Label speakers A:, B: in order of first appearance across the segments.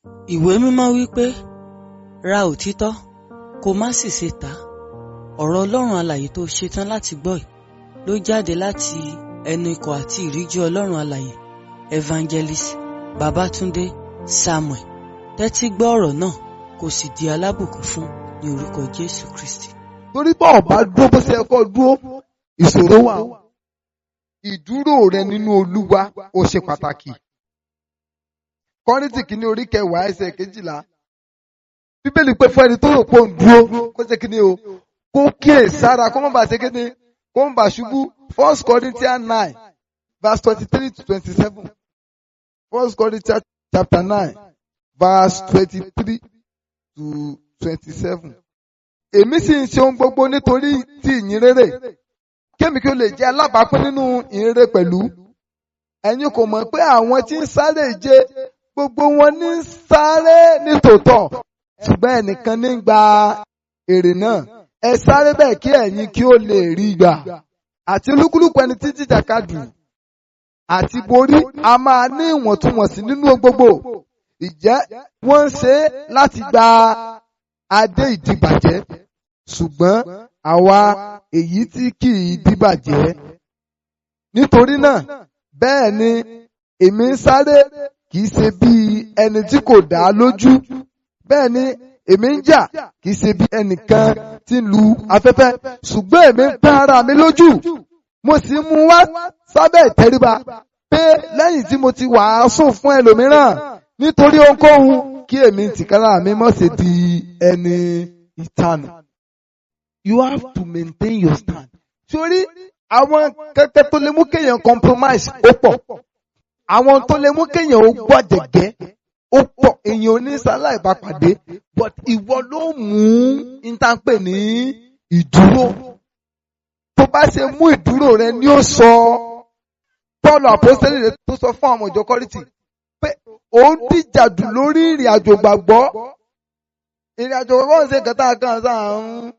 A: Ìwé Mímọ́ wí pé, "Ra òtítọ́, kó má sì ṣe tà á." Ọ̀rọ̀ Ọlọ́run alààyè tó ṣetán láti gbọ́ yìí ló jáde láti ẹnu ikọ̀ àti ìríjú Ọlọ́run alààyè, Evangelist Babatunde Samuel. Tẹ́tí gbọ́ ọ̀rọ̀ náà kó sì di alábùkún fún ní orúkọ Jésù Kristi.
B: Torí bá ọba dúró bó ṣe kọ́ dúró, ìṣòro wà. Ìdúró rẹ nínú Olúwa ó ṣe pàtàkì. Kọ́ríńtì kìíní orí 10 ẹsẹ̀ 12. Bíbélì pé fún ẹni tó rò pé òun dúró kó ṣe kíni o, kó kíyè sára, kó má bàa ṣe kíni, kó má bàa ṣubú. First Corinthians 9 verse 23 to 27. First Corinthians chapter 9 verse 23 to 27. Èmi sì ń ṣe ohun gbogbo nítorí ti ìyìn rere, kémi kí ó lè jẹ́ alábàápín nínú ìyìn rere pẹ̀lú. Ẹ̀yin kò mọ̀ pé àwọn tí ń sáré ìje, gbogbo wọn ní ń sáré nítòótọ́, ṣùgbọ́n ẹnìkan ní ń gba èrè náà. Ẹ sáré bẹ́ẹ̀ kí ẹ̀yin kí ó lè rí gbà. Àti olúkúlùkù ẹni tí jìjàkadì àti borí a máa ní ìwọ̀ntúnwọ̀nsì nínú ohun gbogbo. Ìjẹ́ wọ́n ń ṣe é láti gba adé ìdìbàjẹ́, ṣùgbọ́n àwa èyí tí kì í dìbàjẹ́. Nítorí náà, bẹ́ẹ̀ ni èmi ń sáré, kì í ṣe bí ẹni tí kò dá lójú. Bẹ́ẹ̀ ni èmi ń jà, kì í ṣe bí ẹnìkan tí ń lu afẹ́fẹ́, ṣùgbọ́n èmi ń pọ́n ara mi lójú. Mo sì ń mú wá sábẹ́ ìtẹríba pé lẹ́yìn tí mo ti wàásù fún ẹlòmíràn, nítorí ohunkóhun kí èmi tìkára mi má ṣe di ẹni ìtanù. You have to maintain your stand. Torí àwọn kẹ́kẹ́ tó lè mú kéèyàn compromise ó pọ̀. Àwọn tó lè mú kéèyàn ó gbọ́jẹ̀gẹ́ ó pọ̀. Èèyàn ò ní sáláì bá pàdé. But ìwọ ló mú ìtànpè ní ìdúró. Tó bá ṣe mú ìdúró rẹ ni ó sọ. Paul Àpọ́sítélì rẹ tó sọ fún àwọn ìjọ Kọ́ríńtì pé òun dìjàdù lórí ìrìn àjò gbàgbọ́. Ìrìn àjò gbàgbọ́ ń ṣe nǹkan tá a kàn sáà ń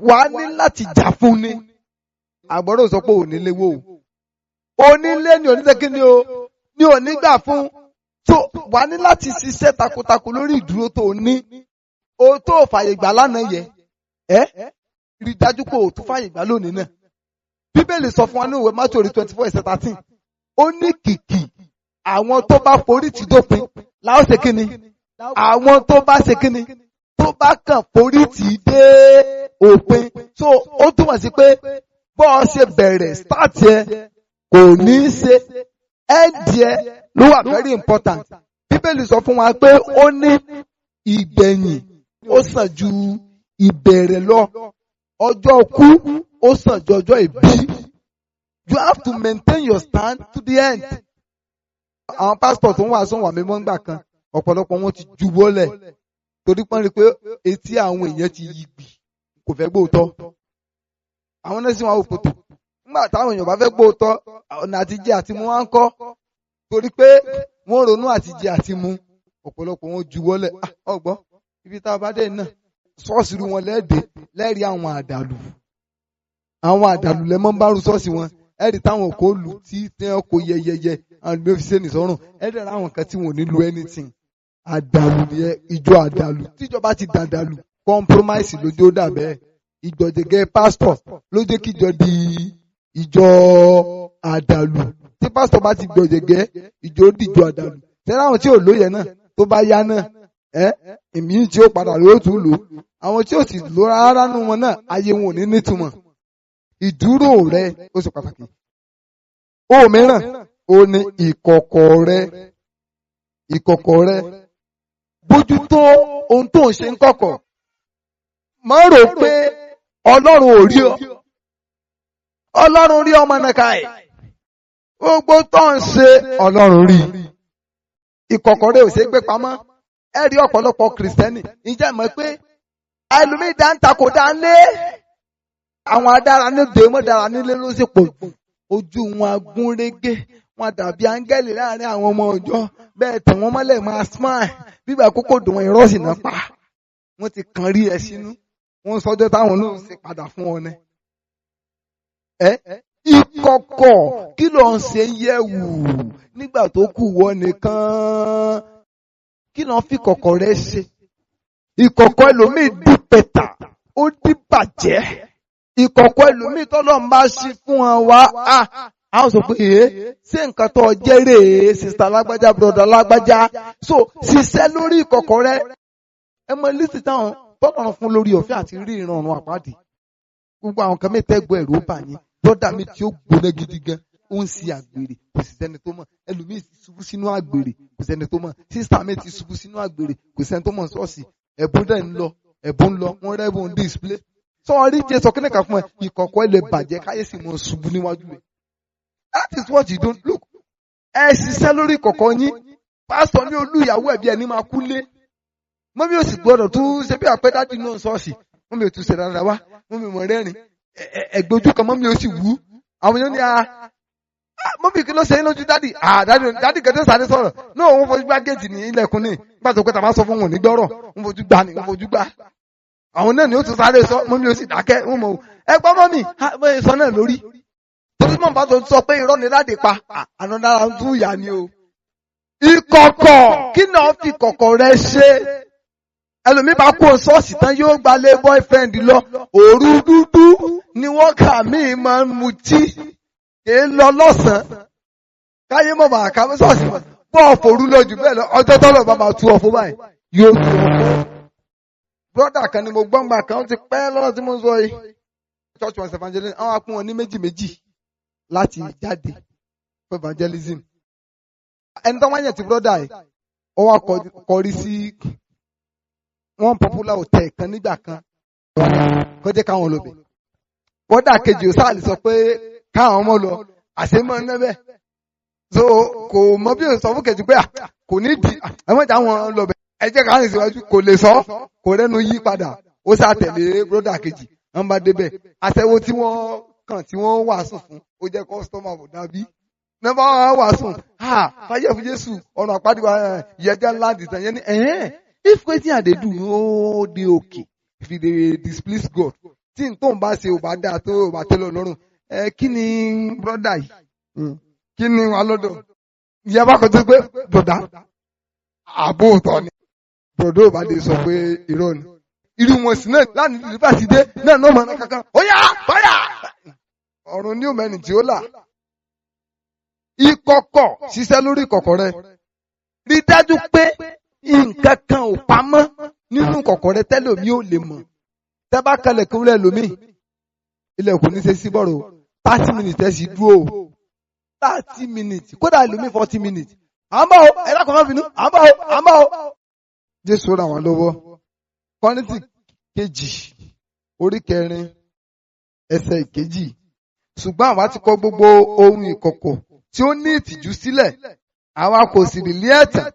B: wà á ní láti jà fún ni. Àgbọ̀dọ̀ sọ pé òní léwó o. Onílé ni oníṣẹ́ kí ni o ní òní gbà fún. Tó wà á ní láti ṣiṣẹ́ takuntakun lórí ìdúró tó o ní. O tó fàyè gbà lánàá yẹ. Ẹ́ rí dájú pé o tún fàyè gbà lónìí náà. Bíbélì sọ fún wa ní ìwé Mátò orí 24 ẹsẹ̀ 13. Ó ní kìkì àwọn tó bá forí tì dópin láó ṣe kíni. Àwọn tó bá ṣe kíni tó bá kàn forí tì dé òpin. So ó túmọ̀ sí pé bọ́ ọ ṣe bẹ̀rẹ̀ start yẹ kò ní í ṣe end yẹ ló wà very important. Bíbélì sọ fún wa pé ó ní ìgbẹ̀yìn ó sàn ju ìbẹ̀rẹ̀ lọ. Ọjọ́ kú ó sàn ju ọjọ́ ìbí. You have to maintain your stand to the end. Àwọn pásítọ̀ tó ń wàásù wà mímọ́ ńgbà kan, ọ̀pọ̀lọpọ̀ wọn ti juwọ́lẹ̀ torí pọ́n rí pé etí àwọn èèyàn ti yí gbì, kò fẹ́ gbóòótọ́. Àwọn náà sì wá òkòtò. Nígbà táwọn èèyàn bá fẹ́ gbóòótọ́, ọ̀nà àtijẹ àti mu wá ń kọ́. Torí pé wọ́n ronú àtijẹ àti mu, ọ̀pọ̀lọpọ̀ wọn juwọ́lẹ̀. Ọ̀gbọ́n, ibi tá a bá dé náà, ṣọ́ọ̀ṣì rú wọn lẹ́ẹ̀dẹ́ lẹ́rìí àwọn àdàlù. Àwọn àdàlù lẹ́ mọ́ ń bá rú ṣọ́ọ̀ṣì wọn. Ẹ̀rí táwọn kò lù tí wọ́n kò yẹyẹyẹ, àwọn ìlú fi ṣe nìsọ́rùn. Ẹ̀rí àwọn kan tí wọn ò ní lu anything. Àdàlù nìyẹn, ìjọ àdàlù. Tíjọba ti dàdàlù, compromise lójó dà bẹ́ẹ̀. Ìgbọ̀jẹ̀gẹ́ pásítọ̀ ló jẹ́ kíjọ di ìjọ àdàlù. Tí pásítọ̀ bá ti gbọ̀jẹ̀gẹ́, ìjọ dìjọ àdàlù. Ṣé àwọn tí ò lóye náà tó bá yá náà, ẹ́ èmi tí ó padà ló tún lò. Àwọn tí ò sì lò rárá nú wọn náà, ayé wọn ò ní nítumọ̀. Ìdúró rẹ ó ṣe pàtàkì. Ohun mìíràn, ó ní ìkọ̀kọ̀ rẹ. Ìkọ̀kọ̀ rẹ. Bójútó ohun tó ń ṣe ń kọ̀kọ̀. Má rò pé Ọlọ́run ò rí ọ. Ọlọ́run rí ọmọ nàka ẹ̀. Gbogbo tó ń ṣe Ọlọ́run rí. Ìkọ̀kọ̀ rẹ ò ṣe é gbé pamọ́. Ẹ rí ọ̀pọ̀lọpọ̀ Kìrìsìtẹ́nì. Ǹjẹ́ mọ̀ pé ẹlòmíì dáńtà kò dá ń lé? Àwọn adára nídìí mọ́ dára nílé ló sì pọ̀ jù. Ojú wọn agúnrégé, wọn dàbí áńgẹ́lì láàrin àwọn ọmọ ọjọ́. Bẹ́ẹ̀ tẹ̀ wọ́n mọ́lẹ̀ máa smile. Bíbà kókò dùn wọn ìrọ́sì náà pa. Wọ́n ti kàn rí ẹ sínú. Wọ́n sọjọ́ táwọn náà ṣe padà fún ọ ní. Ẹ ìkọ̀kọ̀ kí ló ń ṣe yẹ̀wù nígbà tó kù wọ nìkan. Kí ló ń fi ìkọ̀kọ̀ rẹ ṣe? Ìkọ̀kọ̀ ẹlòmíì di pẹ̀tà, ó di bàjẹ́. Ìkọ̀kọ̀ ẹlòmíì tọ́lọ́run bá ṣí fún wọn wá, a ó sọ pé èé ṣé nǹkan tó jẹ́ rèé, sister lágbájá, brother lágbájá. So ṣiṣẹ́ lórí ìkọ̀kọ̀ rẹ. Ẹ mọ lísì táwọn tọ́lọ́run fún lórí ọ̀fẹ́ àti rí ìrọ̀rùn àpáàdì. Gbogbo àwọn kan mẹ́tẹ́gbọ́ ẹ̀rù ó bà yín. Brother mi tí ó gbóná gidi gan, ó ń ṣe àgbèrè, kò sì sẹ́ni tó mọ̀. Ẹlòmíì ti ṣubú sínú àgbèrè, kò sẹ́ni tó mọ̀. Sister mi ti ṣubú sínú àgbèrè, kò sẹ́ni tó mọ̀. Ṣọ́ọ̀ṣì ẹ̀bùn dẹ̀ ń lọ, ẹ̀bùn ń lọ, wọ́n rẹ́bùn display. Sọ rí Jésù kí nìkan fún ẹ, ìkọ̀kọ̀ ẹ lè bàjẹ́ káyé sì mọ̀ ṣubú níwájú ẹ. That is what you don't look. Ẹ ṣiṣẹ́ lórí ìkọ̀kọ̀ yín. Pásítọ̀ ní olú ìyàwó ẹ̀bí ẹni máa kú lé. Mummy ò sì gbọ́dọ̀ tún ṣe bí àpẹ́ daddy náà ṣọ́ọ̀ṣì. Mummy ò tún ṣe dáadáa wá. Mummy mọ̀ rẹ́rìn. Ẹ̀gbẹ́ ojú kan mummy ò sì wú. Àwọn èèyàn ní a mummy, kí ló ṣe é lójú daddy? Ah, daddy, daddy kẹ́tẹ́ sáré sọ̀rọ̀. Náà òun fojú gbá géètì ní ilẹ̀kùn ní. Nígbà tó pé tàbá sọ fún wọn ní gbọ́rọ̀. Wọ́n fojú gbá ni, wọ́n fojú gbá. Àwọn náà ni ó tún sáré sọ, mummy ò sì dákẹ́. Wọ́n mọ̀ ẹ gbọ́ mummy, sọ náà lórí. Torí mọ̀ bá tó sọ pé irọ́ ni daddy pa, àná dára tún yà ni o. Ìkọ̀kọ̀, kí náà fi kọ̀kọ̀ rẹ ṣe? Ẹlòmíì bá kó ṣọ́ọ̀ṣì tán, yóò gbalé boyfriend lọ. Òru dúdú ni wọ́n kà míì máa ń mutí, kì í lọ lọ́sàn-án. Káyé mọ̀ bàá ká ṣọ́ọ̀ṣì mọ̀ bọ́ọ̀ fòru lọ jù bẹ́ẹ̀ lọ. Ọjọ́ tọ́lọ̀ bá máa tú ọ fún báyìí, yóò tú ọ fún. Brother kan ni mo gbọ́ngbà kan, ó ti pẹ́ lọ́rọ̀ tí mo ń sọ yìí. Church was evangelism, àwọn akún wọn ní méjì méjì láti jáde fún evangelism. Ẹni tó wáyẹ̀ tí brother yìí, ó wá kọrí sí one popular hotel kan nígbà kan, kó jẹ́ káwọn lọ bẹ̀. Brother kejì ò sáà lè sọ pé káwọn ọmọ lọ, àṣemọ́ níbẹ̀. So kò mọ bí o sọ fún kejì pé kò ní di ẹ mọ̀jà wọn lọ bẹ̀. Ẹ jẹ́ ká rìn síwájú, kò lè sọ, kò rẹ́nu yí padà. Ó sá tẹ̀lé brother kejì, wọ́n bá débẹ̀. Aṣẹ́wó tí wọ́n kàn tí wọ́n wàásù fún, ó jẹ́ customer kò dàbí. Nọ́mbà wọn wàásù, ha, fàyè fún Jésù, ọ̀nà àpáàdé wa yẹjẹ́ ńlá dìtàn yẹn ni ẹ̀hẹ́n. If wetin I dey do no dey okay, if e dey displease God, tí n tó ń bá ṣe ò bá dáa tó ò bá tẹ́lẹ̀ Ọlọ́run, ẹ kí ni brother yìí, kí ni wà lọ́dọ̀ ìyá bá kọjú pé brother àbó òótọ́ ni brother ò bá lè sọ pé irọ́ ni. Irú wọn sì náà láti nígbà tí dé náà náà mọ̀ náà kankan ó yá báyà ọ̀run ní òmẹ́ni tí ó là. Ìkọ̀kọ̀, ṣiṣẹ́ lórí ìkọ̀kọ̀ rẹ. Rí dájú pé nǹkan kan ò pamọ́ nínú ìkọ̀kọ̀ rẹ tẹ́lẹ̀ mi ò lè mọ̀. Tẹ́ bá kalẹ̀ kí wúlẹ̀ lómi, ilẹ̀ kò ní ṣe sí bọ̀rọ̀. 30 minutes ẹ̀ sì dúró o, 30 minutes, kódà lómi 40 minutes. À ń bọ̀ o, ẹ dákun má bínú, à ń bọ̀ o, à ń bọ̀ o. Jésù ràn wá lọ́wọ́. Kọ́ríńtì kejì, orí 4, ẹsẹ̀ 2. Ṣùgbọ́n àwa ti kọ gbogbo ohun ìkọ̀kọ̀ tí ó ní ìtìjú sílẹ̀, àwa kò sì rí lé ẹ̀tàn,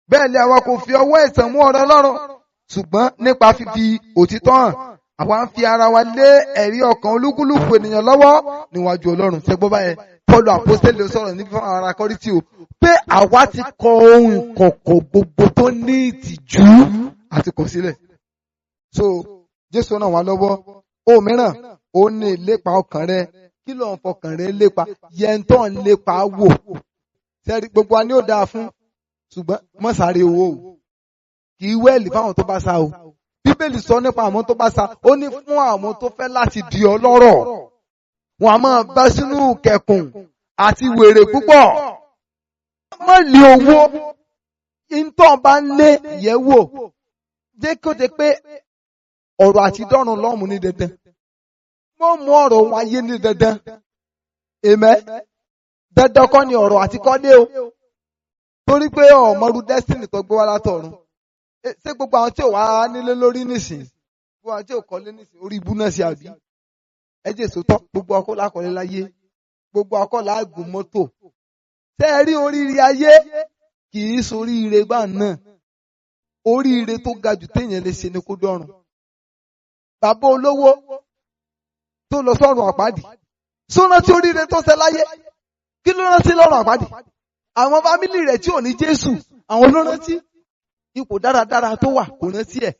B: bẹ́ẹ̀ ni àwa kò fi ọwọ́ ẹ̀tàn mú ọ̀rọ̀ Ọlọ́run, ṣùgbọ́n nípa fífi òtítọ́ hàn, àwa ń fi ara wa lé ẹ̀rí ọkàn olúkúlùkù ènìyàn lọ́wọ́ níwájú Ọlọ́run. Ṣe gbọ́ báyẹn? Paul apostoli sọ̀rọ̀ níbi fún ara Kọ́ríńtì o pé àwa ti kọ ohun ìkọ̀kọ̀ gbogbo tó ní ìtìjú àti kọ̀ sílẹ̀. So Jésù ràn wá lọ́wọ́. Ohun mìíràn ó ní ìlépa ọkàn rẹ. Kí ló ń fọkàn rẹ lépa? Yẹn tó ń lépa wò sẹ́rí, gbogbo wa ni ó dáa fún, ṣùgbọ́n mọ́ sáré owó o. Kì í wẹ́ẹ̀lì fáwọn tó bá sá o. Bíbélì sọ nípa àwọn tó bá sá, ó ní fún àwọn tó fẹ́ láti di ọlọ́rọ̀, wọn a máa bá sínú kẹkùn àti wèrè púpọ̀. Má lé owó. Ìtàn bá ń lé yẹ̀ wò, jẹ́ kó jẹ́ pé ọ̀rọ̀ àti dọ́run lọ́mù ní dandan. Mọ́ mú ọ̀rọ̀ wọn ayé ní dandan. Amen. Dandan kọ́ ni ọ̀rọ̀ àti kọ́lé o, torí pé ọ̀mọ́rú destiny tó gbé wá látọ̀run. Ṣé gbogbo àwọn tí ò wá nílé lórí nísìn, gbogbo àwọn tí ò kọ́lé nísìn, orí ibú náà ṣe àbí? Ẹ jẹ́ sòótọ́, gbogbo ọkọ lákọ̀ọ́lé láyé, gbogbo ọkọ làágùn mọ́tò. Ṣé ẹ rí oríire ayé kì í soríire gbà náà. Oríire tó ga jù téèyàn lè ṣe ni kó dọ́run. Bàbá olówó tó lọ sọ́run àpáàdì, sóná tí oríire tó ṣe láyé, kí ló rántí lọ́run àpáàdì? Àwọn family rẹ̀ tí ò ní Jésù, àwọn ló rántí. Ipò dáradára tó wà, kò rántí ẹ̀.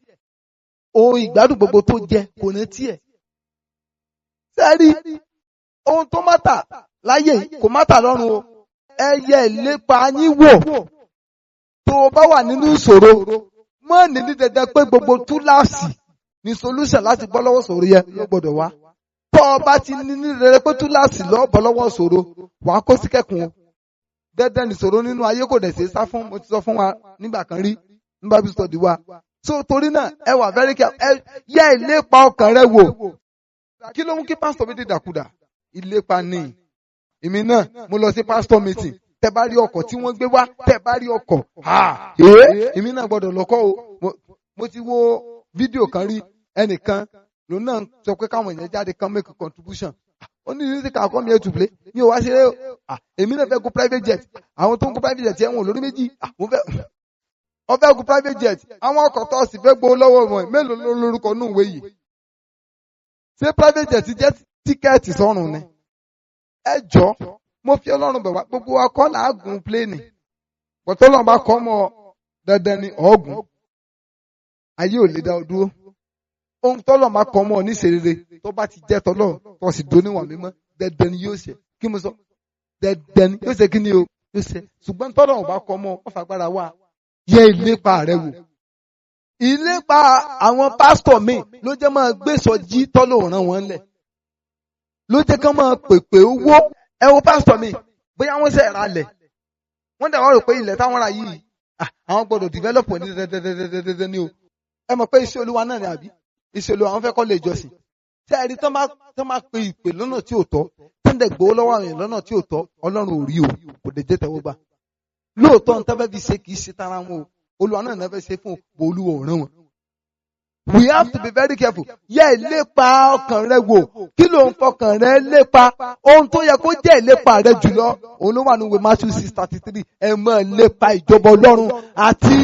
B: Ohun ìgbádùn gbogbo tó jẹ, kò rántí ẹ̀. Sẹ́rí ohun tó matter láyé kò matter lọ́run o. Ẹ yẹ ìlépa yín wò. Tó o bá wà nínú ìṣòro, mọ́ ní ní dandan pé gbogbo túláàsì ní solution láti bọ́ lọ́wọ́ ìṣòro yẹn ló gbọ́dọ̀ wá. Tó o bá ti ní ní dandan pé túláàsì ló bọ́ lọ́wọ́ ìṣòro, wàá kó sí kẹ́kùn o. Dandan nìṣòro nínú ayé kò dẹ̀ ṣe é sá fún, mo ti sọ fún wa nígbà kan rí ní Bible study wa. So torí náà ẹ wà very careful, ẹ yẹ ìlépa ọkàn rẹ wò. Kí ló mú kí pásítọ̀ mi dìdàkudà? Ìlépa ni. Èmi náà mo lọ sí pásítọ̀ meeting, tẹ bá rí ọkọ̀ tí wọ́n gbé wá, tẹ bá rí ọkọ̀, ha ee, èmi náà gbọ́dọ̀ lọ́kọ́ o. Mo ti wo fídíò kan rí, ẹnìkan lòun náà sọ pé káwọn èèyàn jáde kan make a contribution. Ó ní ní ká come here to play, mi ò wá ṣeré o. Èmi náà fẹ́ gun private jet. Àwọn tó ń gun private jet yẹn, wọn ò lórí méjì. Mo fẹ́, wọ́n fẹ́ gun private jet. Àwọn ọkọ̀ tó sì fẹ́ gbowó lọ́wọ́ wọn, mélòó ló lórúkọ nù ìwé yìí? Ṣé private jet jẹ́ ticket sọ́run ni? Ẹ jọ, mo fi Ọlọ́run bẹ̀ wá, gbogbo wa kọ́ là á gun plane. Pọ̀tọ́lọ́run bá kọ́ mọ́, dandan ni ọ̀ọ́gùn. Ayé ò lè dá ọ dúró. Ohun tọ́lọ̀ máa kọ́ mọ́ ọ níṣerere, tó bá ti jẹ́ tọ́lọ̀, tó sì dó níwọ̀n mímọ́, dandan ni yóò ṣe. Kí mo sọ? Dandan ni yóò ṣe. Kí ni o? Yóò ṣe. Ṣùgbọ́n tọ́lọ̀ ò bá kọ́ mọ́ ọ, fagbára wà. Yẹ ìlépa rẹ wò. Ìlépa àwọn pásítọ̀ míì ló jẹ́ máa gbé sọjí tọ́lọ̀ ràn wọ́n lẹ̀, ló jẹ́ kán máa pèpè owó. Ẹ wo pásítọ̀ mi, bóyá wọ́n ṣe ra lẹ̀, wọ́n dẹ̀ wá rò pé ilẹ̀ táwọn ra yìí, àwọn gbọ́dọ̀ develop ní dẹ́dẹ́dẹ́dẹ́dẹ́ ní o. Ẹ mọ̀ pé iṣẹ́ Olúwa náà ni, àbí iṣẹ́ Olúwa, àwọn fẹ́ kọ́ lè jọsìn. Tí a rí tán máa pe ìpè lọ́nà tí ò tọ́, tó ń dẹ̀ gbowó lọ́wọ́ àwọn èèyàn lọ́nà tí ò tọ́, Ọlọ́run ò rí o, kò dẹ̀ jẹ́ tẹ́wọ́ gbà. Lóòótọ́ ń tẹ́fẹ́ fi ṣe kì í ṣe tara wọn o, Olúwa náà náà fẹ́ ṣe fún o, Olúwa ò rán wọn. We have to be very careful. Yẹ ìlépa ọkàn rẹ wò. Kí ló ń fọkàn rẹ lépa? Ohun tó yẹ kó jẹ́ ìlépa rẹ jùlọ, òun ló wà ní ìwé Matthew 6:33. Ẹ máa lépa ìjọba Ọlọ́run àti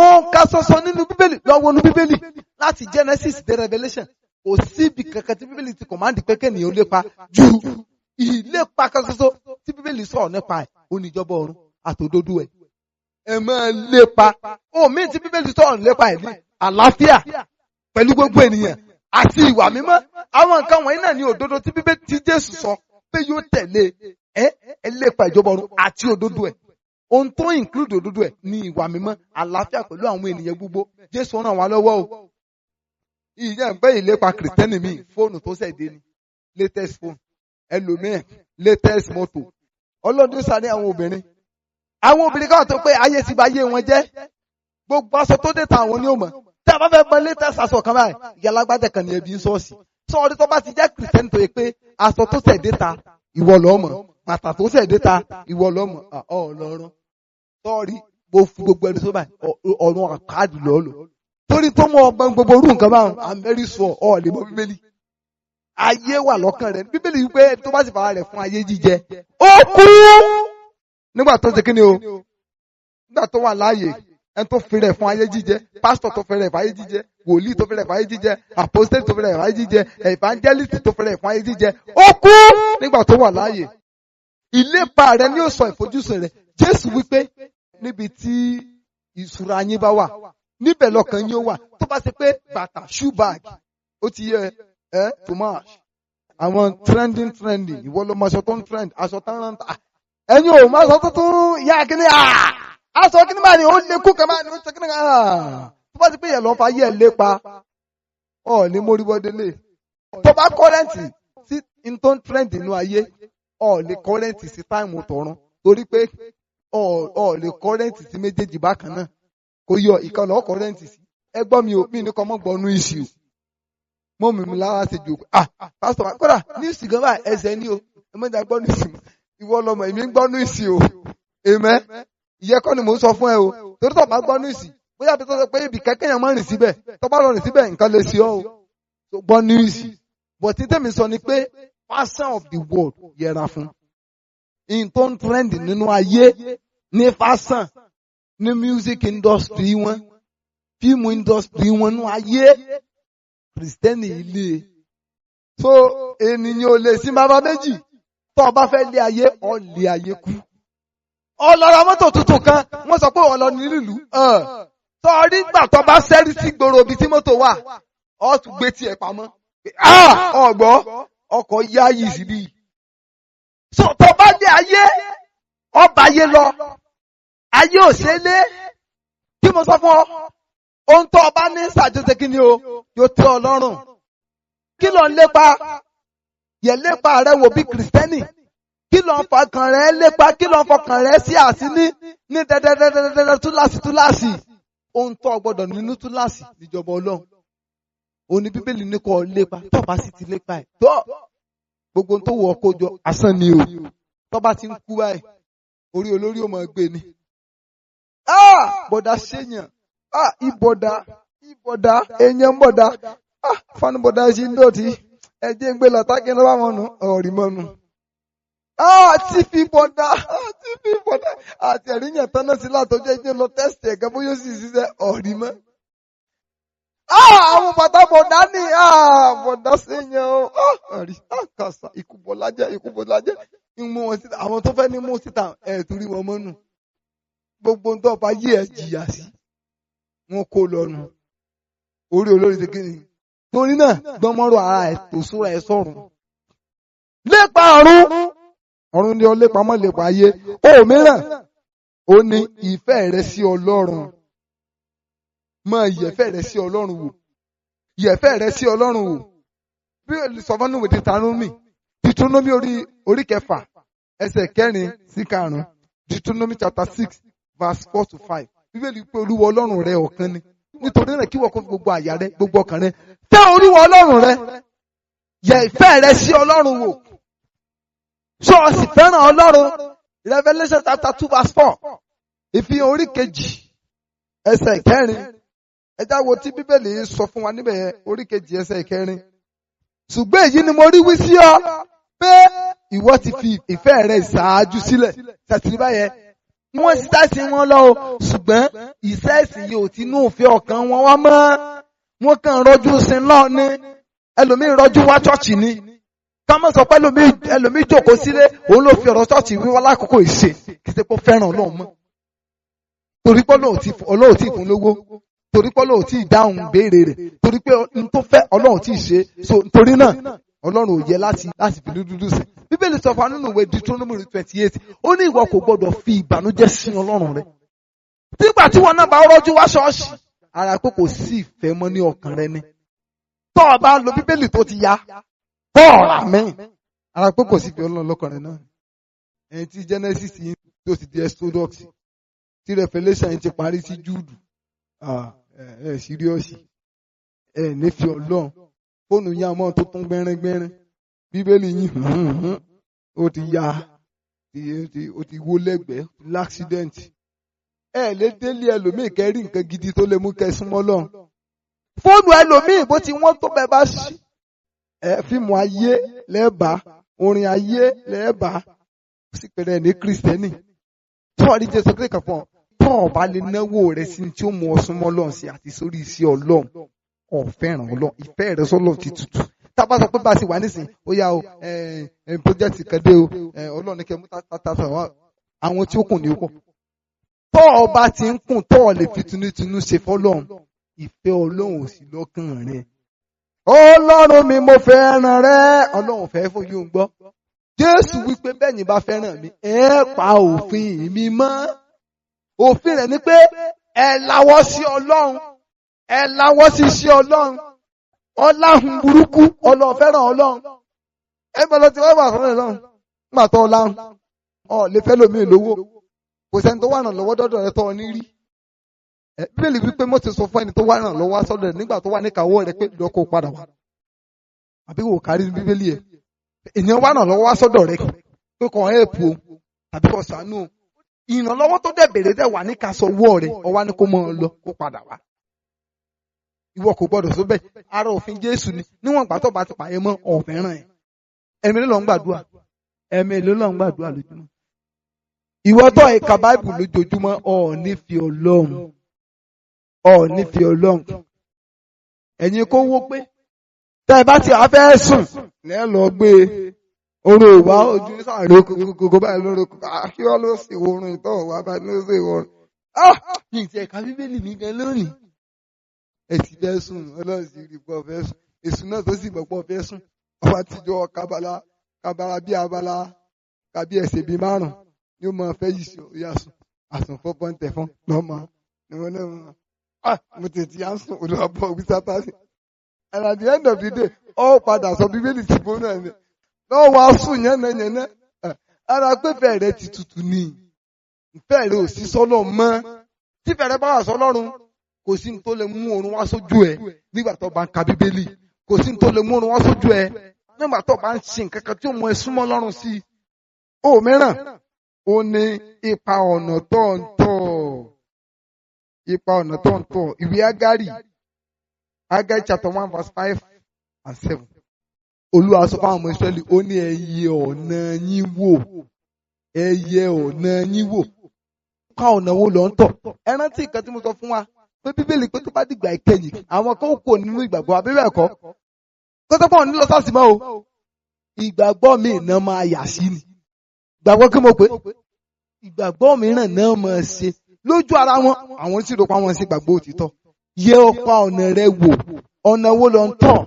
B: ohun ká sọ́sọ́ nínú Bíbélì. Lọ́wọ́ nínú Bíbélì láti Genesis dé Revelation, kò síbi kankan tí Bíbélì ti command pé kéèyàn lépa ju ìlépa kan ṣoṣo tí Bíbélì sọ̀rọ̀ nípa ẹ̀, ó ní ìjọba ọ̀run àtòdodo ẹ̀. Ẹ máa lépa. Omi tí Bíbélì sọ̀rọ̀ nípa ẹ̀ ní àlàáfíà pẹ̀lú gbogbo ènìyàn àti ìwà mímọ́. Àwọn nǹkan wọ̀nyí náà ní òdodo tí Bíbélì tí Jésù sọ pé yóò tẹ̀lé ẹ. Ẹ lépa ìjọba ọ̀run àti òdodo ẹ̀. Ohun tó include òdodo ẹ̀ ní ìwà mímọ́, àlàáfíà pẹ̀lú àwọn ènìyàn gbogbo. Jésù ràn wá lọ́wọ́ o. Ìyẹn pé ìlépa Kìrìtẹ́nì mi, fóònù tó ṣẹ̀ dé ni, latest phone. Ẹlòmíì, latest mọ́tò. Ọlọ́run tó sáré. Àwọn obìnrin káwọn tó pé ayé ti bà ayé wọn jẹ́, gbogbo aṣọ tó dé ta àwọn ní òmò. Tí a bá fẹ́ gbọ́ latest aṣọ kan báyìí, ìyá alágbájá kan ní ẹbí ń sọ́ọ̀sì sọ́ọ̀rí. Tó bá ti jẹ́ Kìrìtẹ́nì tó yẹ pé aṣọ tó ṣẹ̀ dé ta ìwọ lọ́mọ, bàtà tó ṣẹ̀ dé ta ìwọ lọ́mọ, ọlọ́run sọ́ọ̀rí, mo fi gbogbo ẹni tó báyìí, ọ̀run àkáàdì lọ́ọ̀lọ́ torí tó mọ ọgbọ́n gbogbo orú nǹkan báwọn. I'm very sure ọ̀ lè mọ Bíbélì. Ayé wà lọ́kàn rẹ̀. Bíbélì wípé tó bá sì fara rẹ̀ fún ayé jíjẹ, ó kú nígbà tó ṣe kíni o, nígbà tó wà láàyè. Ẹni tó fi rẹ̀ fún ayé jíjẹ, pásítọ̀ tó fi rẹ̀ fún ayé jíjẹ, wòlíì tó fi rẹ̀ fún ayé jíjẹ, apostle tó fi rẹ̀ fún ayé jíjẹ, evangelist tó fi rẹ̀ fún ayé jíjẹ, ó kú nígbà tó wà láàyè. Ìlépa rẹ ni ó sọ ìfojúsùn rẹ. Jésù wípé níbi tí ìṣúra yín bá wà, níbẹ̀ lọ́kàn yín ó wà. Tó bá ṣe pé bàtà, shoe bag, ó ti yẹ ẹ too much, àwọn trending trending, ìwọ ló mọ aṣọ tó ń trend, aṣọ tó ń rántà. Ẹ̀yin ò máa sọ tuntun yá kíní, aṣọ kíní máa ní ó lé kú kan máa ní ó ṣe kíní kan. Tó bá ti pé yẹn lọ́ fa yẹ lépa ọ ní móríwọ́délé. Tó bá current sí n tó ń trend nínú ayé, ọ lè current sí time tọ̀run, torí pé ọ lè current sí méjèèjì bákan náà. Kò yọ ìkànnì ọ current sí. Ẹ gbọ́ mi ò mí ní kọ́ mọ́ gbọ́ nú ìṣù mọ́ mi lára ṣe jù. Ah, pásítọ̀ wa kódà news gan báyìí, ẹsẹ̀ ní o. Ẹ mọ̀jà gbọ́ news. Ìwọ lọmọ, èmi ń gbọ́ news o. Èmẹ́ ìyẹn kọ́ ni mò ń sọ fún ẹ o, torí tó bá gbọ́ news, bóyá bí tó sọ pé ibì kẹ́kẹ́ yẹn máa rìn síbẹ̀, tó bá lọ rìn síbẹ̀, nǹkan lè ṣe ọ́ o. Gbọ́ news, but tí tèmi sọ ni pé fashion of the world, yẹra fún in tó ń trend nínú ayé ní fashion, ní music industry wọn, fíìmù industry wọn nínú ayé Kìrìsìtẹ́nì ilé. So ènìyàn ò lè sí bàbá méjì. Tó o bá fẹ́ lé ayé, ọ lé ayé kú. Ọlọ́ra mọ́tò tuntun kan, wọ́n sọ pé ọlọ́ ní nílùú tó rí gbà. Tó bá sẹ́rí sí gbòòrò ibi tí mọ́tò wà, ọ tún gbé tiẹ̀ pamọ́. Ọgbọ́ ọkọ̀ yáyì síbí. So tó bá dé ayé, ọba ayé lọ. Ayé ò ṣe lé. Kí mo sọ fún ọ? Ohun tó o bá ní ṣàjọṣe kí ni o? Yóò tẹ́ ọ lọ́rùn. Kí ló ń lépa? Yẹ lépa rẹ wò bí Kìrìsìtẹ́nì. Kí ló ń fọkàn rẹ lépa? Kí ló ń fọkàn rẹ sí àsíní ní dẹ́dẹ́dẹ́dẹ́dẹ́ túláàsì túláàsì? Ohun tó o gbọ́dọ̀ nínú túláàsì níjọba Ọlọ́run. Òní Bíbélì ní kó o lépa, tó o bá sì ti lépa ẹ̀. Tó gbogbo ohun tó wù ọ́ kó jọ asán ni o. Tó bá ti ń kú báyìí, orí olórí ò máa gbé ni. Bọ̀dà ṣèyàn, ìbọ̀dà, ìbọ̀dà, èèyàn ń bọ̀dà, fanubọ̀dà ṣì ń dọ̀tí, ẹ̀jẹ̀ ń gbé lọ tákì lọ́wọ́ àwọn ọ̀nà ọ̀rì mọ́nu. Tí fi bọ̀dà, tí fi bọ̀dà, àti ẹ̀ríyàn tán náà sí látọjọ́ ẹ̀jẹ̀ lọ tẹ́sítì ẹ̀gẹ́ bóyá ó sì ṣiṣẹ́ ọ̀rì mọ́. Àwọn bàtà bọ̀dà ní bọ̀dà ṣèyàn o, ọ̀rì, kàṣà, ikú bọ̀lájẹ́, ikú bọ̀lájẹ́, ìmú wọn síta, àwọn tó fẹ́ ní mú síta, ẹ̀ torí wọn mọ́nu. Gbogbo ń tọ́ bá yí ẹ jìyà sí, wọn kó lọ́nu. Orí olórí ti kí ni? Torí náà, gbọ́mọ́rọ̀ ara ẹ̀ tó súra ẹ sọ̀rùn. Lépa ọ̀run, ọ̀run ni ọ lépa mọ́ lépa ayé. Ó mìíràn, ó ní ìfẹ́ rẹ sí Ọlọ́run. Máa yẹ̀fẹ́ rẹ sí Ọlọ́run wò. Yẹ̀fẹ́ rẹ sí Ọlọ́run wò. Bí sọfọ́nù wò Deuteronomy, Deuteronomy orí kẹfà, ẹsẹ̀ 4 sí 5. Deuteronomy chapter 6 verse 4 to 5. Bíbélì pé Olúwa Ọlọ́run rẹ ọ̀kan ni. Nítorí náà kí wọ́n kó gbogbo àyà rẹ, gbogbo ọkàn rẹ. Fẹ́ Olúwa Ọlọ́run rẹ. Yẹ ìfẹ́ rẹ sí Ọlọ́run wò. Ṣé o sì fẹ́ràn Ọlọ́run? Revelation chapter 2 verse 4. Ìfihàn orí 2 ẹsẹ̀ 4. Ẹ já wo tí Bíbélì sọ fún wa níbẹ̀ yẹn, orí 2 ẹsẹ̀ 4. Ṣùgbọ́n èyí ni mo rí wí sí ọ pé ìwọ ti fi ìfẹ́ rẹ ṣáájú sílẹ̀. Ṣàtìrí báyẹn. Wọ́n ṣiṣẹ́ wọn lọ o, ṣùgbọ́n ìṣe ẹ̀sìn yìí ò ti inú òfin ọkàn wọn wá mọ́. Wọ́n kàn rọ́jú sin lọ ni. Ẹlòmíì rọ́jú wá ṣọ́ọ̀ṣì ni. Ká má sọ pé ẹlòmíì jókòó sílé, òun ló fi ọ̀rọ̀ ṣọ́ọ̀ṣì wíwá lákòókò ìṣe. Kì í ṣe pé ó fẹ́ràn Ọlọ́run mọ́. Torí pé Ọlọ́run ò tí ì fún lówó. Torí pé Ọlọ́run ò tí ì dáhùn béèrè rẹ̀. Torí pé n tó fẹ́ Ọlọ́run ò tí ì ṣe. So torí náà, Ọlọ́run ò yẹ láti fi dúdú sí. Bíbélì sọ fún wa nínú ìwé Deuteronomy 28, ó ní ìwọ kò gbọdọ̀ fi ìbànújẹ́ sin Ọlọ́run rẹ. Nígbà tí wọn náà bá rọ́jú wá ṣọ́ọ̀ṣì, ara pé kò sí ìfẹ́ mọ́ ní ọkàn rẹ ni. Tọ́ ọ bá lo Bíbélì tó ti ya, tọ́ ọ̀rà mí. Ara pé kò sí ìfẹ́ Ọlọ́run lọ́kàn rẹ náà. Ẹni tí Genesis yìí tó ti di Exodus, tí Revelation yìí ti parí sí Júùdù, ẹ síríọ́sì, ẹ nífẹ̀ẹ́ Ọlọ́run. Fóònù yín àmọ́ tó tún gbẹ́rẹ́gbẹ́rẹ́. Bíbélì yín ó ti ya, ó ti wó lẹ́gbẹ̀ẹ́ l'accident. Ẹ lè délé ẹlòmíì kẹ́rí nǹkan gidi tó lè mú kẹ́ súnmọ́ Ọlọ́run. Fóònù ẹlòmíì bó ti wọ́n tó bẹ́ẹ̀ bá ṣí. Ẹ fíìmù ayé lẹ́ẹ̀bá, orin ayé lẹ́ẹ̀bá, ó sì pẹ̀lẹ́ ní Kìrìsìtẹ́nì. Tọ́ọ̀rí Jésù Kristi kan fún ọ, tọ́ọ̀ bá lè náwó rẹ̀ sí tí ó mú ọ súnmọ́ Ọlọ́run sí àti sórí iṣẹ́ Ọlọ́run. Ó fẹ́ràn Ọlọ́run, ìfẹ́ rẹ sọ́lọ́run ti tutù. Tá a bá sọ pé bá a ṣe wà nísìn, ó yá o, project kan dé o, Ọlọ́run ní kẹ́ mú tata wá, àwọn tí ó kùn ní ó kù. Tọ́ ọ bá ti ń kùn, tọ́ ọ lè fi tinútinú ṣe fọ́lọ́run, ìfẹ́ Ọlọ́run ò sí lọ́kàn rẹ. Ọlọ́run mi mo fẹ́ràn rẹ, Ọlọ́run fẹ́ fún yóò gbọ́. Jésù wípé bẹ́ẹ̀ ni bá fẹ́ràn mi, ẹ pa òfin mi mọ́. Òfin rẹ̀ ni pé ẹ lawọ́ sí Ọlọ́run, ẹ lawọ́ sí iṣẹ́ Ọlọ́run. Ọláhun burúkú, Ọlọ́run fẹ́ràn Ọlọ́run. Ẹ bọ́ lọ ti wá wà fún Ọlọ́run. Nígbà tó ọláhun, ọ lè fẹ́ lómi lówó. Kò sẹ́ni tó wà ràn lọ́wọ́ dọ́dọ̀ rẹ tó ọ ní rí. Bíbélì wípé Mósè sọ fún ẹni tó wà ràn lọ́wọ́ sọ́dọ̀ rẹ̀ nígbà tó wà níkàáwọ́ rẹ̀ pé lọ kó padà wá. Àbí wò kárí ní Bíbélì ẹ̀. Ènìyàn wà ràn lọ́wọ́ sọ́dọ̀ rẹ̀ pé kàn ẹ́ẹ̀pù o tàbí kàn ṣàánú o. Ìrànlọ́wọ́ tó dẹ̀ bèrè dẹ̀ wà níkàsọ̀wọ́ rẹ̀, ó wá ní kó mọ́ ọ lọ kó padà wá. Ìwọ kò gbọdọ̀ sọ bẹ́ẹ̀. Ara òfin Jésù ni níwọ̀n ìgbà tó bá ti pààyàn mọ́ ọ̀fẹ́ràn ẹ̀. Ẹ̀mí ló ń gbàdúrà. Ẹ̀mí ló ń gbàdúrà lójúmọ́. Ìwọ tó ẹ̀ka Báìbù lójoojúmọ́, ò ní fi Ọlọ́run. Ò ní fi Ọlọ́run. Ẹ̀yin kó wó pé tẹ́ ẹ bá ti wá fẹ́ sùn lẹ́ lọ gbé e. Orun ìwà ojú sàrè kókó báyìí lórí kí wọ́n ló sì worun ìtọ́ wá báyìí ló sì worun. Yìí ti ẹ̀ka Bíbélì mi gan lónìí. Ẹ ti fẹ́ sùn, Ọlọ́run sì rí pọ̀ fẹ́ sùn. Èṣù náà tó sì mọ̀ pọ̀ fẹ́ sùn. Ọba tíjọ kabala kabala bí abala kàbí ẹsẹ̀ bíi 5 ni ó máa fẹ́ yìí sí ọ̀yà sùn. Àsùnfọ́ bọ́ǹtẹ̀ fún lọ́mọ ni wọ́n náà mọ̀. Ah, mo tètè à ń sùn, Olúwa bọ̀ wí Sátánì. And at the end of the day, ó padà sọ Bíbélì ti bó náà ni. Lọ́wọ́ wá sùn yánnayànna. Ara pé fẹ̀rẹ̀ ti tutù ni. Ìfẹ́ rẹ̀ ò sí sọ́lọ̀ mọ́. Tí fẹ̀rẹ̀ bá wà sọ́lọ́run, kò sí ní tó lè mú oorun wá sójú ẹ nígbà tó bá ń ka Bíbélì. Kò sí ní tó lè mú oorun wá sójú ẹ nígbà tó bá ń ṣe nǹkan kan tí ó mú ẹ súnmọ́ Ọlọ́run sí i. Ó mìíràn, ó ní ipa ọ̀nà tó ń tọ̀. Ipa ọ̀nà tó ń tọ̀. Ìwé Ágárì, Ágárì chapter 1 verse 5 and 7. Olúwa sọ fún àwọn ọmọ Ísírẹ́lì, ó ní, "Ẹ yẹ ọ̀nà yín wò. Ẹ yẹ ọ̀nà yín wò." Ká ọ̀nà wo lọ ń tọ̀? Ẹ rántí nǹkan tí mo sọ fún wa pé Bíbélì pé tó bá dìgbà ìkẹyìn, àwọn kan ó kò nínú ìgbàgbọ́, àbí bẹ́ẹ̀ kọ́? Kó tó pọ̀ ní lọ sáàsì mọ́ o. Ìgbàgbọ́ mi náà máa yà sí ni. Ìgbàgbọ́ kí mo pè? Ìgbàgbọ́ mìíràn náà máa ṣe lójú ara wọn. Àwọn sì rò pé àwọn ṣe gbàgbọ́ òtítọ́. Yẹ ọ̀pá ọ̀nà rẹ wò. Ọ̀nà wo lọ ń tọ̀?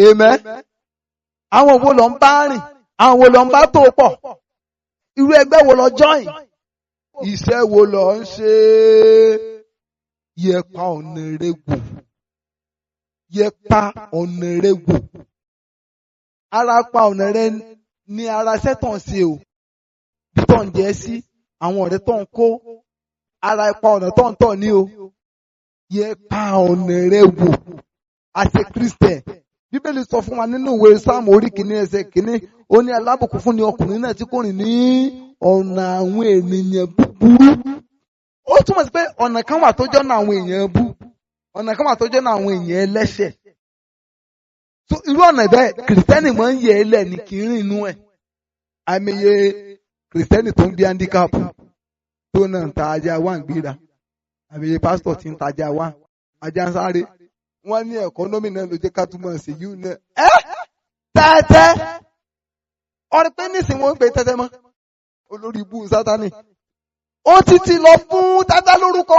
B: Amen. Àwọn wo lọ ń bá rìn? Àwọn wo lọ ń bá tó pọ̀? Irú ẹgbẹ́ wo lọ join? Iṣẹ́ wo lọ ń ṣe? Yẹ pa ọ̀nà rẹ wò. Yẹ pa ọ̀nà rẹ wò. Ara pa ọ̀nà rẹ ní ara iṣẹ́ tó ń ṣe o. Bí tó ń jẹ́ sí, àwọn ọ̀rẹ́ tó ń kó, ara ipa ọ̀nà tó ń tọ̀ ní o. Yẹ pa ọ̀nà rẹ wò. As a Christian, Bíbélì sọ fún wa nínú ìwé Sáàmù orí 1 ẹsẹ̀ 1, ó ní alábùkún fún ni ọkùnrin náà tí kò rìn ní ọ̀nà àwọn ènìyàn búburú. Ó túmọ̀ sí pé ọ̀nà kan wà tó jọ́nà àwọn èèyàn bú, ọ̀nà kan wà tó jọ́nà àwọn èèyàn ẹlẹ́ṣẹ̀. So irú ọ̀nà bẹ́ẹ̀, Kìrìsìtẹ́nì máa ń yẹ ẹ́ lẹ̀ ní kì í rìn inú ẹ̀. Àìmọye Kìrìsìtẹ́nì tó ń gbé handicap tó náà ń ta ajá wá ń gbéra. Àìmọye pásítọ̀ tí ń tajà wá, ajá ń sáré. Wọ́n ní economy náà ló jẹ́ ká túmọ̀ sí yìí náà. Ẹ́ tẹ́tẹ́ ọ̀rẹ́ pé nísìnyí wọ́n ń gbé tẹ́tẹ́ mọ́ olórí ibú Sátani. Ó títí lọ fún tẹ́tẹ́ lórúkọ.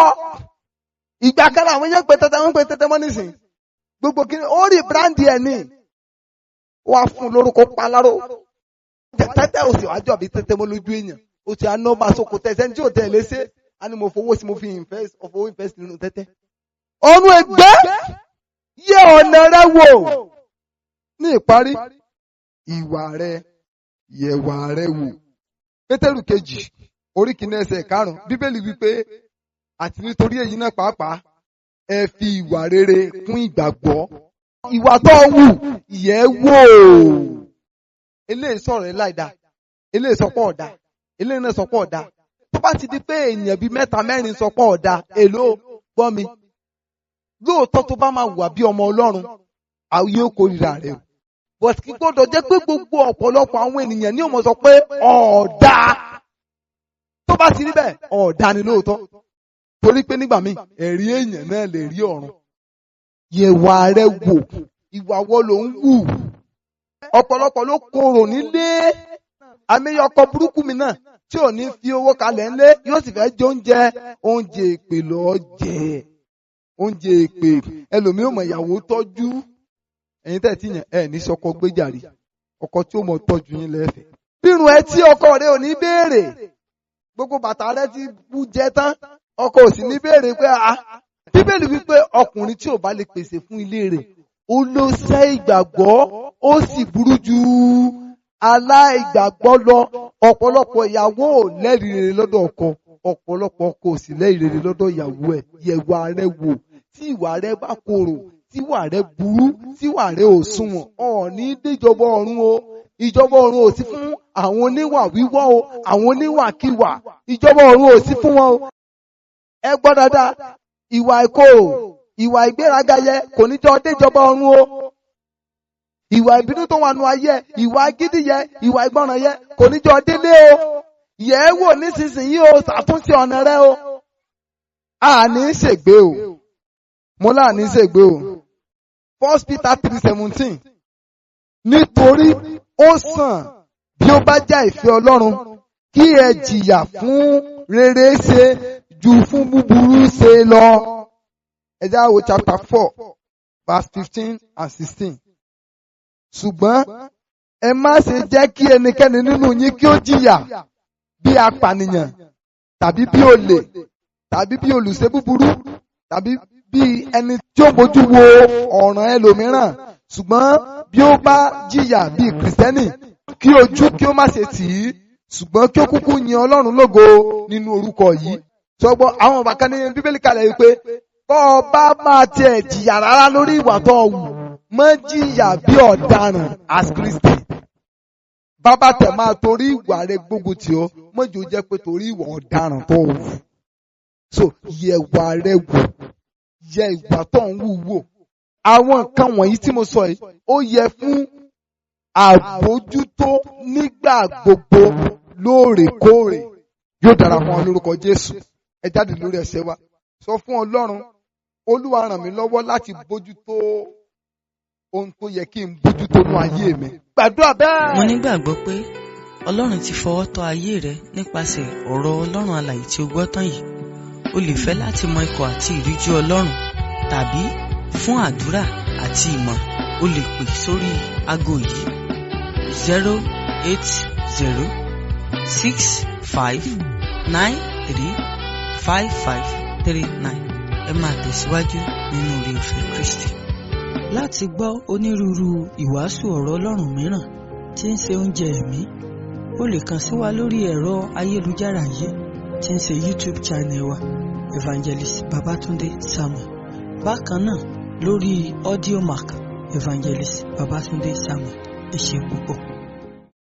B: Ìgbà kan àwọn yẹn ń pè tẹ́tẹ́, wọ́n ń pè tẹ́tẹ́ mọ́ nísìnyí. Gbogbo kí ó rí brand ẹ̀ ní. Wọ́n á fún lórúkọ paláró. Tẹ́tẹ́ ò sì wá jọ bí tẹ́tẹ́ mọ́ lójú èèyàn. Ó ti àná máa soko tẹ́tẹ́ tí ò tẹ̀ léṣe. A ní mo fowó sí, mo fi invest, fowó invest nínú tẹ́tẹ́. Ọ̀run ẹgbẹ́, yẹ ọ̀nà rẹ wò. Ní ìparí, ìwà rẹ, yẹ̀wà rẹ wò. Pétérù kejì orí 1 ẹsẹ̀ 5, Bíbélì wípé, "Àti nítorí èyí náà pàápàá, ẹ fi ìwà rere kún ìgbàgbọ́." Ìwà tó ń wù, yẹ̀ wò. Eléyìí sọ̀rọ̀ ẹ láìda, eléyìí sọ pé ọ̀dà, eléyìí náà sọ pé ọ̀dà. Tó bá ti di pé èèyàn bíi mẹ́ta mẹ́rin sọ pé ọ̀dà, èló gbọ́ mi. Lóòótọ́, tó bá máa wà bí ọmọ Ọlọ́run, àwọn yóò kórìíra rẹ̀ o. But kí gbọ́dọ̀ jẹ́ pé gbogbo ọ̀pọ̀lọpọ̀ àwọn ènìyàn ní ó máa sọ pé ọ̀dà. Tó bá ti rí bẹ́ẹ̀, ọ̀dà ni lóòótọ́. Torí pé nígbà míì, ẹ̀rí èèyàn náà lè rí ọ̀run. Yẹ̀wà rẹ wò, ìwà wo ló ń wù? Ọ̀pọ̀lọpọ̀ ló korò nílé. Àmì ọkọ̀ burúkú mi náà tí ò ní fi owó kalẹ̀ ńlé yóò sì fẹ́ jẹ oúnjẹ, oúnjẹ èpè lọ́ọ́ jẹ. Oúnjẹ èpè ẹlòmíì ò mọ̀ ìyàwó tọ́jú. Ẹ̀yin tẹ̀ tí yàn ẹ̀ ní sọkọ gbéjàre, ọkọ tí ó mọ̀ tọ́jú yín lẹ́fẹ̀ẹ́. Bírun ẹ tí ọkọ rẹ ò ní béèrè, gbogbo bàtà rẹ ti bú jẹ tán, ọkọ ò sì ní béèrè pé a. Bíbélì wípé ọkùnrin tí ò bá lè pèsè fún ilé rẹ̀, ó ló sẹ́ ìgbàgbọ́, ó sì burú ju aláìgbàgbọ́ lọ. Ọ̀pọ̀lọpọ̀ ìyàwó ò lẹ́rìí rere lọ́dọ̀ ọkọ, ọ̀pọ̀lọpọ̀ ọkọ ò sì lẹ́rìí rere lọ́dọ̀ ìyàwó ẹ̀. Yẹ̀wà rẹ wò. Tí ìwà rẹ bá korò, tí ìwà rẹ burú, tí ìwà rẹ ò sunwọ̀n, ọ̀ ní déjọba ọ̀run o. Ìjọba ọ̀run ò sí fún àwọn oníwà wíwọ́ o, àwọn oníwàkiwà. Ìjọba ọ̀run ò sí fún wọn o. Ẹ gbọ́ dáadáa, ìwà ìkorò, ìwà ìgbéraga yẹ kò ní jọ déjọba ọ̀run o. Ìwà ìbínú tó wà nù ayé, ìwà gidi yẹ, ìwà ìgbọràn yẹ kò ní jọ délé o. Yẹ̀ ẹ́ wò nísinsìnyí o, ṣàtúnṣe ọ̀nà rẹ o. Àní ṣègbé o. Mo láàní ṣègbé o. First Peter 3:17. Nítorí ó sàn, bí ó bá jẹ́ ìfẹ́ Ọlọ́run, kí ẹ jìyà fún rere ṣe ju fún búburú ṣe lọ. Ẹ já wo chapter 4 verse 15 and 16. Ṣùgbọ́n ẹ má ṣe jẹ́ kí ẹnikẹ́ni nínú yín kí ó jìyà bí apànìyàn. tàbí bí olè, tàbí bí olùṣe búburú, tàbí bí ẹni tí ó bójú wo ọ̀ràn ẹlòmíràn. Ṣùgbọ́n bí ó bá jìyà bí Kìrìsìtẹ́nì, kí ojú kí ó má ṣe tì í, ṣùgbọ́n kí ó kúkú yin Ọlọ́run lógo nínú orúkọ yìí. Sọgbọ́n àwọn ọba kan ní Bíbélì kalẹ̀ yìí pé bọ́ ọ bá máa tiẹ̀ jìyà rárá lórí ìwà tó o wù, má jìyà bí ọ̀daràn as Christian. Bàbá tẹ̀ máa torí ìwà rẹ gbógun tì ọ́, mọ́jọ jẹ́ pé torí ìwà ọ̀daràn tó o wù. So yẹ ìwà rẹ wò, yẹ ìwà tó ń wù wò. Àwọn nǹkan wọ̀nyí tí mo sọ yìí, ó yẹ fún àbójútó nígbà gbogbo lóòrèkóòrè. Yóò dára fún ọ lórúkọ Jésù. Ẹ jáde lórí ẹsẹ̀ wa. Sọ fún Ọlọ́run, Olúwa ràn mí lọ́wọ́ láti bójútó ohun tó yẹ kí n bójútó nú ayé mi. Gbàdúrà bẹ́ẹ̀.
A: Mo nígbàgbọ́ pé Ọlọ́run ti fọwọ́ tọ́ ayé rẹ nípasẹ̀ ọ̀rọ̀ Ọlọ́run alààyè tí o gbọ́ tán yìí. O lè fẹ́ láti mọ ikọ̀ àti ìríjú Ọlọ́run tàbí fún àdúrà àti ìmọ̀, o lè pè sórí aago yìí: 08065935539. Ẹ máa tẹ̀síwájú nínú oore ọ̀fẹ́ Kristi. Láti gbọ́ onírúurú ìwàásù ọ̀rọ̀ Ọlọ́run mìíràn tí ń ṣe oúnjẹ ẹ̀mí, o lè kàn sí wa lórí ẹ̀rọ ayélujára yìí tí ń ṣe YouTube channel wa, Evangelist Babatunde Samuel. Bákan náà lórí Audiomack, Evangelist Babatunde Samuel. Ẹ ṣé púpọ̀.